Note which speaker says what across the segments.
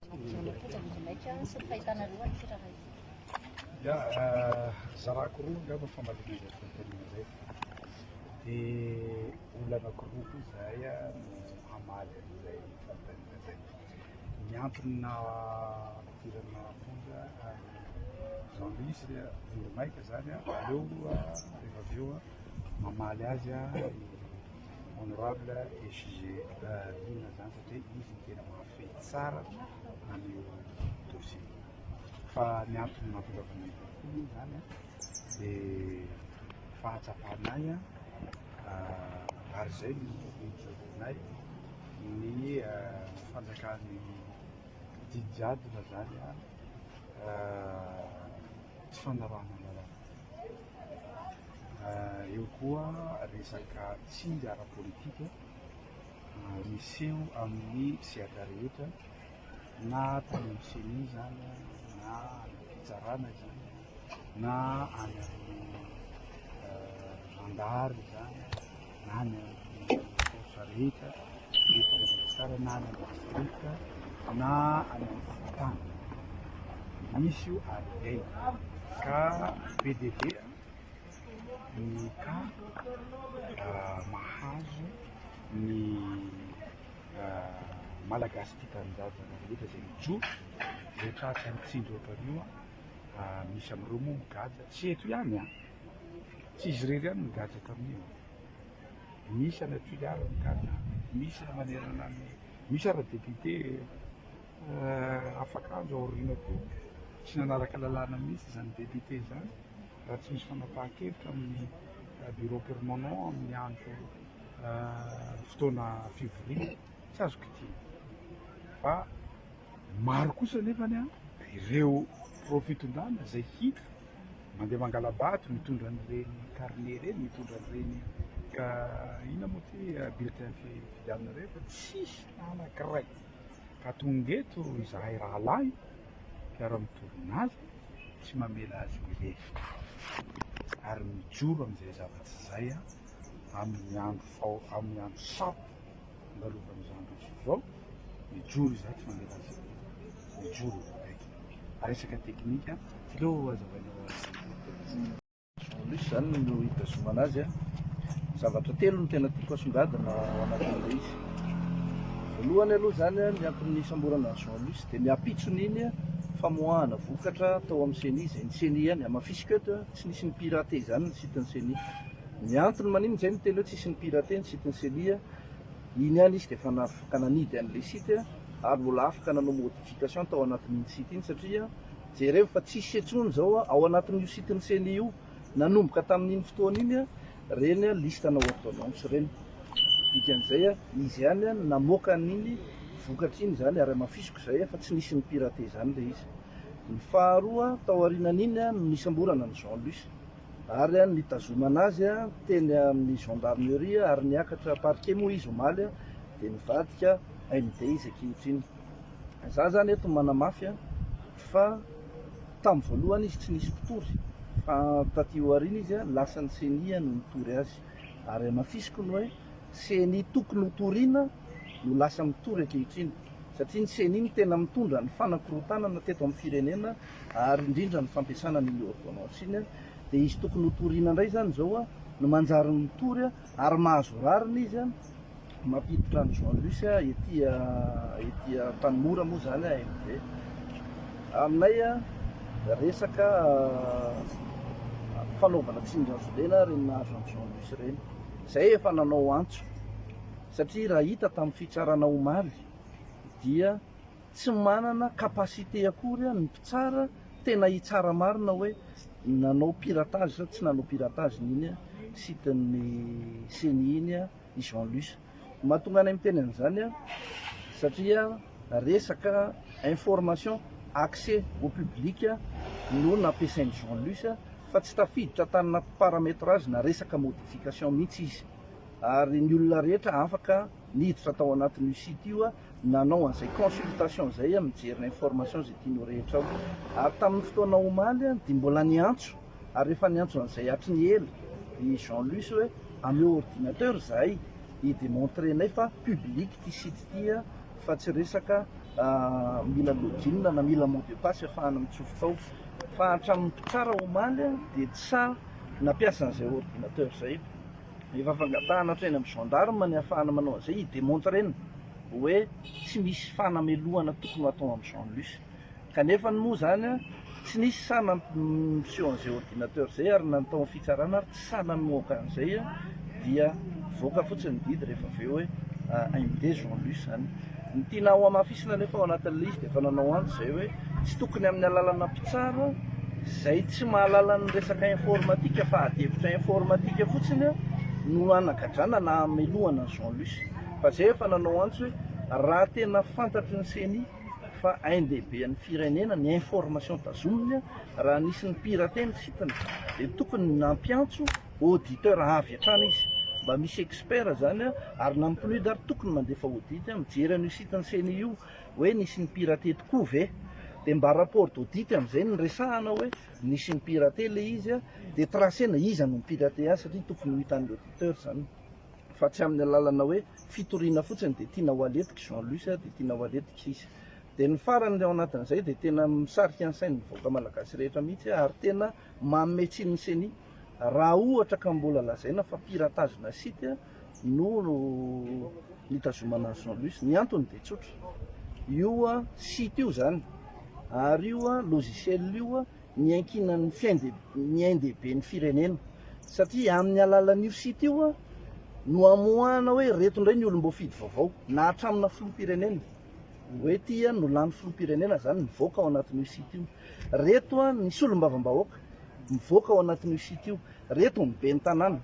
Speaker 1: Nampidirana am-ponja vonjimaika sy ny fahitanareo an'ity raharaha ity.
Speaker 2: Ya, zarako roa angamba famaliana izay fanontaniana izay. Dia olona anankiroa koa izahay no hamaly an'izay fanontaniana izay. Ny antony nampidirana am-ponja an'i Jean Louis vonjimaika izany, aleo rehefa avy eo mamaly azy i Honorable SG Lina izany satria izy no tena mahafehy tsara an'io dossier io. Fa ny antony nahatongavana eto koa moa izany dia fahatsapanay ary izay no ijoroanay ny fanjakan'ny didy jadona izany tsy fanarahana lalàna. Eo koa resaka tsindry ara-politika miseho amin'ny sehatra rehetra na tany amin'ny ceni izany na any amin'ny fitsarana izany na any amin'ny zandary izany na any amin'ny force rehetra eto Madagasikara na any amin'ny district na any amin'ny fokontany. Misy io ary iainana ka be dia be ny cas mahazo ny Malagasy tia tanindrazana rehetra izay mijoro, izay tratran'ny tsindry ohatran'io, misy amin'ireo moa migadra, tsy eto ihany an, tsy izy irery ihany no migadra tamin'io, misy any Toliara migadra, misy manerana ny, misy ara député afaka andro aoriana koa, tsy nanaraka lalàna mihitsy izany député izany raha tsy misy fanapahan-kevitra amin'ny bureau permanent amin'ny andro fotoana fivoriana, tsy azo kitihina. Fa maro kosa anefany ireo pro-fitondrana izay hita mandeha mangala-bato, mitondra an'ireny carnet ireny, mitondra an'ireny inona moa ity bulletin fifidianana ireny fa tsisy na anankiray. Ka tonga eto izahay rahalahy mpiara-mitolona azy, tsy mamela azy ho irery ary mijoro amin'izay zavatra izay amin'ny andro fao amin'ny andro sarotra andalovan'izao andro izao, mijoro izahay tsy mamela azy ho irery, mijoro izahay. Resaka teknika, aleo hazavainao azy.
Speaker 3: Jean Luc izany no hitazomana azy a. Zavatra telo no tena tiako asongadina ao anatin'ilay izy. Voalohany aloha izany ny anton'ny nisamborana an'i Jean Luc dia ny ampitson'iny famoahana vokatra tao amin'ny ceni izay ny ceni ihany, hamafisiko eto, tsy nisy ni-pirater izany ny site-n'ny ceni. Ny antony maninona izay miteny hoe tsisy ni-pirater ny site-n'ny ceni, iny ihany izy dia efa afaka nanidy an'ilay site ary mbola afaka nanao modification tao anatin'iny site iny satria Jereo fa tsisy intsony izao ao anatin'io site ny ceni io nanomboka tamin'iny fotoana iny ireny liste na ordonnance ireny. Dikan'izay izy ihany no namoaka an'iny vokatra iny izany ary hamafisiko izay fa tsy nisy ni-pirater izany ilay izy. Ny faharoa tao aorianan'iny no nisamborana an'i Jean Luce ary nitazomana azy teny amin'ny gendarmerie ary niakatra parquet moa izy omaly dia nivadika MD izy ankehitriny. Za zany eto manamafy fa tamin'ny voalohany izy tsy nisy mpitory fa taty aoriana izy lasa ny ceni no nitory azy ary hamafisiko ny hoe ceni tokony ho toriana no lasa mitory ankehitriny satria ny ceni no tena mitondra ny fanakorontanana teto amin'ny firenena ary indrindra ny fampiasana an'iny ordonnance iny dia izy tokony ho toriana indray zany izao no manjary mitory ary mahazo rariny izy Mampiditra an'i Jean Luce ety ety Antanimora moa izany AMD. Aminay resaka fanaovana tsindry hazo lena ireny nahazo an'i Jean Luce ireny. Izay efa nanao antso satria raha hita tamin'ny fitsarana omaly dia tsy manana capacité akory ny mpitsara tena hitsara marina hoe nanao piratage sa tsy nanao piratage iny site-n'ny ceni iny i Jean Luce. Ny mahatonga anay miteny an'izany satria resaka information accès au public no nampiasain'i Jean Luce fa tsy tafiditra tany anaty paramétrage na resaka modification mihitsy izy ary ny olona rehetra afaka niditra tao anatin'io site io nanao an'izay consultation izay mijery ny information izay tianao rehetra ao ary tamin'ny fotoana omaly dia mbola niantso ary efa niantso an'izay hatry ny ela i Jean Luce hoe ameo ordinateur izahay hi-demontrer-nay fa public ity site ity fa tsy resaka. mila login na mila mot de passe ahafahana mitsofoka ao. Fa hatramin'ny mpitsara omaly dia tsy sahy nampiasa an'izay ordinateur izay. Efa fangatahana hatreny amin'ny gendarme ny ahafahana manao an'izay hi-demontrena hoe tsy misy fanamelohana tokony ho atao amin'i Jean Luce. Kanefa moa izany tsy nisy sahy nampiseho an'izay ordinateur izay ary na ny tao amin'ny fitsarana ary tsy sahy namoaka an'izay dia nivoaka fotsiny ny didy rehefa avy eo hoe MD Jean Luce izany. Ny tiana hohamafisina anefa ao anatin'ilay izy dia efa nanao antso izay hoe tsy tokony amin'ny alalana mpitsara izay tsy mahalala ny resaka informatika fa adihevitra informatika fotsiny no hanagadrana na hamelohana an'i Jean Luce. Fa izay efa nanao antso hoe raha tena fantatry ny ceni fa ain-dehibe an'ny firenena ny information tazominy, raha nisy ni-pirater ny site-ny dia tokony nampiantso auditeur avy hatrany izy, mba misy expert zany ary na ny PNUD ary tokony mandefa audit mijery an'io site-n'ny ceni io hoe nisy ni-pirater tokoa ve, dia mba rapport d'audit amin'izay no resahana hoe nisy ni-pirater ilay izy dia tracer-na iza no ni-pirater azy satria tokony ho hitan'ny auditeur zany. Fa tsy amin'ny alalana hoe fitoriana fotsiny dia tiana ho aletika Jean Luce dia tiana ho aletika izy. Dia ny farany ao anatin'izay dia tena misarika ny sain'ny vahoaka malagasy rehetra mihitsy ary tena manome tsiny ny ceni raha ohatra ka mbola lazaina fa piratage-na site no nitazomana an'i Jean Luce. Ny antony dia tsotra, io site io izany ary io logiciel io niankinan'ny fiain-dehibe ny ain-dehiben'ny firenena satria amin'ny alalan'io site io no amoahana hoe ireto indray ny olom-boafidy vaovao na hatramina filoham-pirenena hoe ity no lany filoham-pirenena izany mivoaka ao anatin'io site io, ireto ny solombavambahoaka mivoaka ao anatin'io site io, ireto ny ben'ny tanàna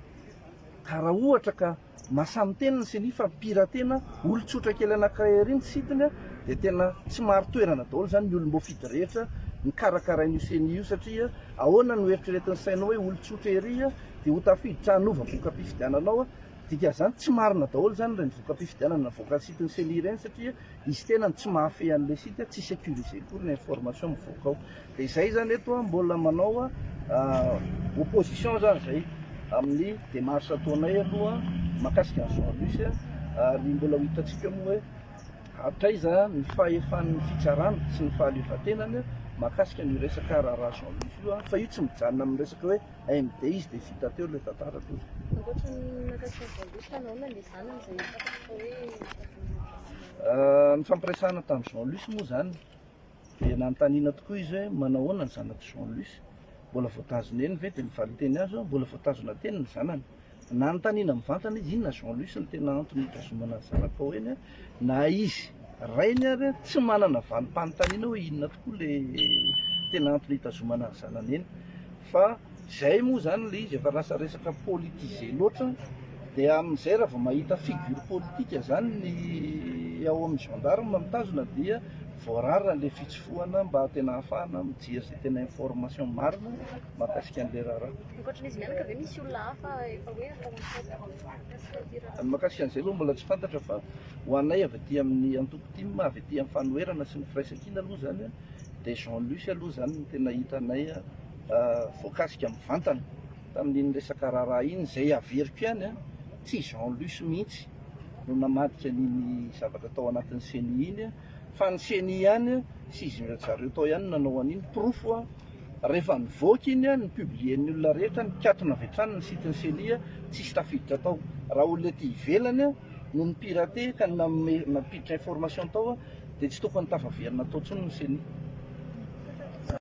Speaker 3: ka raha ohatra ka Mahasahy miteny ny ceni fa piratena olon-tsotra kely anankiray ery ny site-ny dia tena tsy marin-toerana daholo izany ny olom-boafidy rehetra nikarakarain'io ceni io satria ahoana no eritreretin'ny sainao hoe olon-tsotra ery dia ho tafiditra hanova voka-pifidianana ao dikan'izany tsy marina daholo izany ireny voka-pifidianana navoakan'ny site-n'ny ceni ireny satria izy tenany tsy mahafehy an'ilay site tsy sécurisé akory ny information mivoaka ao. Dia izay izany eto an, mbola manao opposition izany izay amin'ny démarche ataonay aloha mahakasika an'i Jean Luce ary mbola ho hitantsika moa hoe hatraiza ny fahefan'ny fitsarana sy ny fahaleovantenany mahakasika an'io resaka raharaha Jean Luce io fa io tsy mijanona amin'ny resaka hoe AMD izy dia vita teo ilay tantara akory.
Speaker 1: Ankoatra ny mahakasika an'i Jean Luce, nahoana ilay zanany izay fantatra fa hoe
Speaker 3: Ny fampiresahana tamin'i Jean Luce moa izany Dia nanontaniana tokoa izy hoe manao ahoana ny zanak'i Jean Luce? Mbola voatazona eny ve? Dia ny valinteny azo, mbola voatazona teny ny zanany. Nanontaniana mivantana izy, inona Jean Luce no tena antony hitazomana ny zanakao eny? Na izy rainy ary tsy manana valim-panontaniana hoe inona tokoa ilay tena antony hitazomana ny zanany eny. Fa Zay moa zany le izy efa lasa resaka politisé loatra de amin'izay raha vao mahita figure politique zany ny ao amin'ny gendarme mitazona dia voarara le fitsofohana mba tena ahafahana mijery zay tena information marina mahakasika an'le raharaha.
Speaker 1: Ankoatran'izy mianaka ve misy olona hafa efa hoe atao enquête mahakasika ity raharaha?
Speaker 3: Ny mahakasika an'izay aloha mbola tsy fantatra fa ho anay avy aty amin'ny antoko tim avy aty amin'ny fanoherana sy ny firaisankina aloha zany dia Jean Luce aloha zany no tena hitanay voakasika mivantana tamin'iny resaka raharaha iny, izay averiko ihany, tsy Jean Luce mihitsy no namadika an'iny zavatra tao anatin'ny ceni iny, fa ny ceni ihany sy izy zareo tao ihany no nanao an'iny, porofo rehefa nivoaka iny, ni-publier-n'ny olona rehetra, nikatona avy hatrany ny site-n'ny ceni, tsisy tafiditra tao, raha olona ety ivelany no ni-pirater ka nanome nampiditra information tao dia tsy tokony tafaverina tao intsony ny ceni.